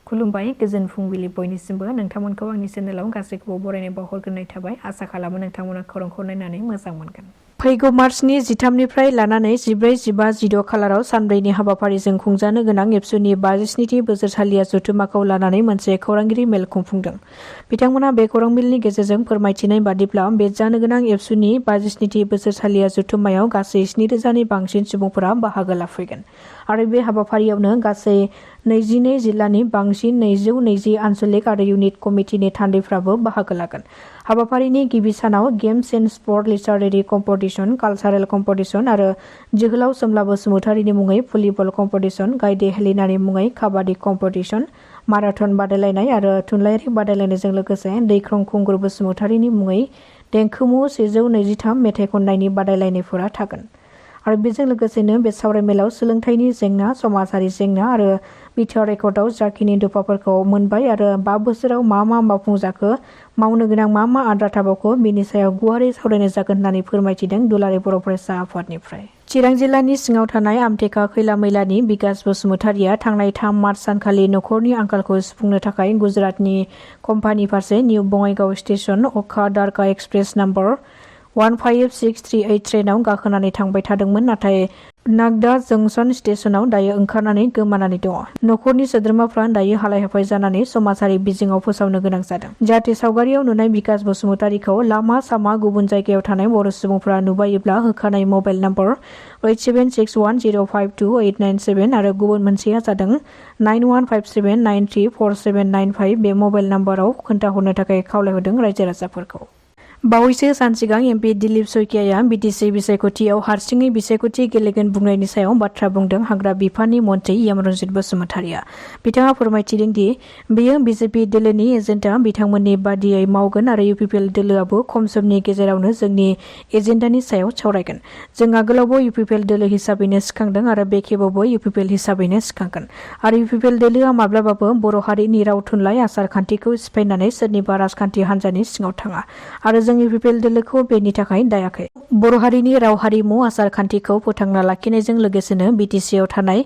खुलुमबाय गोजोन फुंबिलि बयनिसिमबो नोंथांमोनखौ आंनि चेनेलाव गासैखौबो बरायनाय बावहरग्रोनाय थाबाय आसा खालामो नोंथांमोना खौरांखौ नायनानै मोजां मोनगोन। फैगौ मार्चनि 13निफ्राय लानानै 14, 15, 16 खालाराव सानब्रैनि हाबाफारिजों खुंजानो गोनां एबसुनि 57थि बोसोरसालिया जथुम्माखौ लानानै मोनसे खौरांगिरि मेल खुंफुंदों। बिथांमोना बे खौरां मेलनि गेजेरजों फोरमायथिनाय बादिब्ला बे जानो गोनां एबसुनि 57थि बोसोरसालिया जथुम्मायाव गासै 7,000नि बांसिन सुबुंफोरा बाहागो लाफैगोन आरो बे हाबाफारियावनो गासै 22 जिल्लानि बांसिन 220 आनसलिक आरो इउनिट कमिटिनि थान्दैफ्राबो बाहागो लागोन। हाबाफारिनि गिबि सानाव games and sport literary competition, cultural competition आरो जोहोलाव सोमला बसुमतारिनि मुङै भलिबल कम्पिटिशन, गायदे हेलिनानि मुङै काबादि कम्पिटिशन, माराथन बादायलायनाय आरो थुनलाइयारि बादायलायनायजों लोगोसे दैख्रं खुंगुर बसुमतारिनि मुङै देंखोमु 123 मेथाइ खननायनि बादायलायनायफोरा थागोन। आरो बेजों लोगोसेनो बे सावरायमेलाव सोलोंथाइनि जेंना, समाजारि जेंना आरो बिटिआर रेकर्डआव जाखिनि दफाफोरखौ मोनबाय आरो 5 बोसोराव मा मावफुंजाखो, मावनो गोनां मा आद्रा थाबावखो बेनि सायाव गुवारै सावरायनाय जागोन होननानै फोरमायथिदों दुलाराय बर' फरायसा आफादनिफ्राय। चिरां जिल्लानि सिङाव थानाय आमथेखा खैला मैलानि बिकास बसुमतारिया थांनाय 3 मार्च सानखालि नखरनि आंखालखौ सुफुंनो थाखाय गुजरातनि कम्पानि फारसे निउ बङाइगाव स्टेशन अखा दारका एक्सप्रेस नम्बर 15638 ट्रेनाव गाखोनानै थांबाय थादोंमोन, नाथाय नागदा जंसन स्टेशनाव दायो ओंखारनानै गोमानानै दङ। नखरनि सोद्रोमाफ्रा दायो हालाय-हाफाय जानानै समाजारि बिजोङाव फोसावनो गोनां जादों। जाहाथे सावगारियाव नुनाय बिकास बसुमतारिखौ लामा सामा गुबुन जायगायाव थानाय बर' सुबुंफ्रा नुबायोब्ला होखानाय मबाइल नम्बर 8761052897 आरो गुबुन मोनसेया जादों 9157934795 बे मबाइल नम्बराव खोन्थाहरनो थाखाय खावलायहरदों रायजो राजाफोरखौ। बावैसो सान सिगां एमपि दिलीप सयकियाया बिटिसि बिसायख'थियाव हारसिङै बिसायख'थि गेलेगोन बुंनायनि सायाव बाथ्रा बुंदों हाग्रा बिफाननि मन्थ्रि यमरनजित बसुमतारिया। बिथाङा फोरमायथिदों दि बेयो बिजेपि दोलोनि एजेन्डा, बिथांमोननि बादियै मावगोन आरो इउपिपिएल दोलोआबो खम समनि गेजेरावनो जोंनि एजेन्डानि सायाव सावरायगोन। जों आगोलावबो इउपिपिएल दोलो हिसाबैनो सिखांदों आरो बे खेबावबो इउपिपिएल हिसाबैनो सिखांगोन आरो इउपिपिएल दोलोआ माब्लाबाबो बर' हारिनि राव थुनलाइ आसार खान्थिखौ सिफायनानै सोरनिबा राजखान्थि हान्जानि सिङाव थाङा आरो जों इउपिपिएल दोलोखौ बेनि थाखाय दायाखै। बर' हारिनि राव हारिमु आसार खान्थिखौ फोथांना लाखिनायजों लोगोसेनो बिटिसिआव थानाय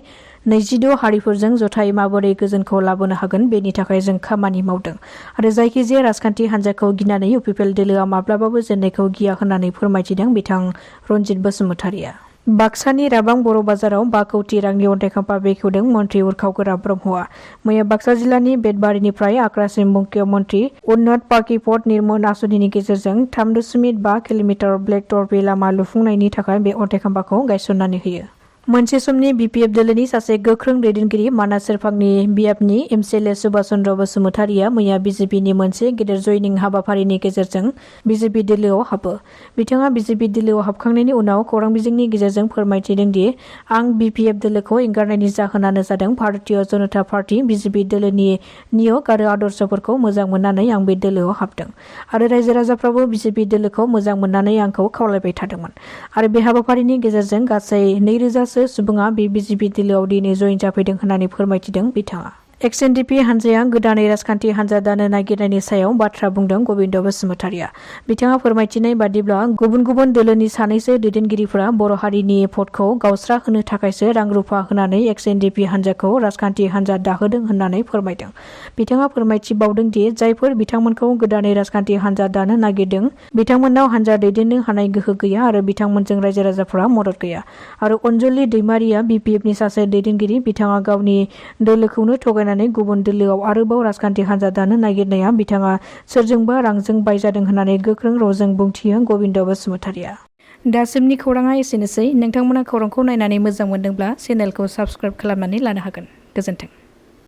26 हारिफोरजों जथायै माबोरै गोजोनखौ लाबोनो हागोन बेनि थाखाय जों खामानि मावदों आरो जायखिजाया राजखान्थि हान्जाखौ गिनानै इउपिपिएल दोलोआ माब्लाबाबो जेननायखौ गिया होननानै फोरमायथिदों बिथां रनजित बसुमतारिया। बाक्सानि राबां बर' बाजाराव 5 कौटि रांनि अन्थाइ खाम्फा बेखेवदों मन्थ्रि उरखाव-गोरा ब्रह्मआ। मैया बाक्सा जिल्लानि बेटबारिनिफ्राय आक्रासिम मुख्यमन्त्रि उन्नत पार्किपथ निर्मल आसनिनि गेजेरजों 3.5 किल'मिटार ब्लेक टर्पे लामा लुफुंनायनि थाखाय बे अन्थाइ खाम्फाखौ गायसननानै होयो। मोनसे समनि बिपिएफ दोलोनि सासे गोख्रों दैदेनगिरि मानास सेरफांनि बियाबनि एमसिएलए सुभाष चन्द्र बसुमतारिया मैया बिजेपिनि मोनसे गेदेर जयनिं हाबाफारिनि गेजेरजों बिजेपि दोलोआव हाबो। बिथाङा बिजेपि दोलोआव हाबखांनायनि उनाव खौरां बिजोंनि गेजेरजों फोरमायथिदों दि आं बिपिएफ दोलोखौ एंगारनायनि जाहोनानो जादों भारतीय जनता पार्टी बिजेपि दोलोनि नियग आरो आदर्शफोरखौ मोजां मोननानै आं बे दोलोआव हाबदों आरो रायजो राजाफ्राबो बिजेपि दोलोखौ मोजां मोननानै आंखौ खावलायबाय थादोंमोन आरो बे हाबाफारिनि गेजेरजों गासै 2,000 सुबुङा बे बिजेपि दोलोआव दिनै जयेन जाफैदों होननानै फोरमायथिदों बिथाङा। एक्सएनडिपि हान्जाया गोदानै राजखान्थि हान्जा दानो नागिरनायनि सायाव बाथ्रा बुंदों गबिन्द बसुमतारिया। बिथाङा फोरमायथिनाय बादिब्ला गुबुन गुबुन दोलोनि सानैसो दैदेनगिरिफोरा बर' हारिनि भटखौ गावस्रा होनो थाखायसो रां-रुफा होनानै एक्सएनडिपि हान्जाखौ राजखान्थि हान्जा दाहोदों होननानै फोरमायदों। बिथाङा फोरमायथिबावदों दि जायफोर बिथांमोनखौ गोदानै राजखान्थि हान्जा दानो नागिरदों बिथांमोननाव हान्जा दैदेननो हानाय गोहो गैया आरो बिथांमोनजों रायजो राजाफोरा मदद गैया आरो अनजलि दैमारिया बिपिएफनि सासे दैदेनगिरि, बिथाङा गावनि दोलोखौनो थगायनानै गुबुन दोलोआव आरोबाव राजखान्थि हान्जा दानो नागिरनाया बिथाङा सोरजोंबा रांजों बायजादों होननानै गोख्रों रावजों बुंथियो गबिन्द बसुमतारिया। दासिमनि खौराङा एसेनोसै। नोंथांमोना खौरांखौ नायनानै मोजां मोनदोंब्ला चेनेलखौ साबस्क्राइब खालामनानै लानो हागोन। गोजोन्थों।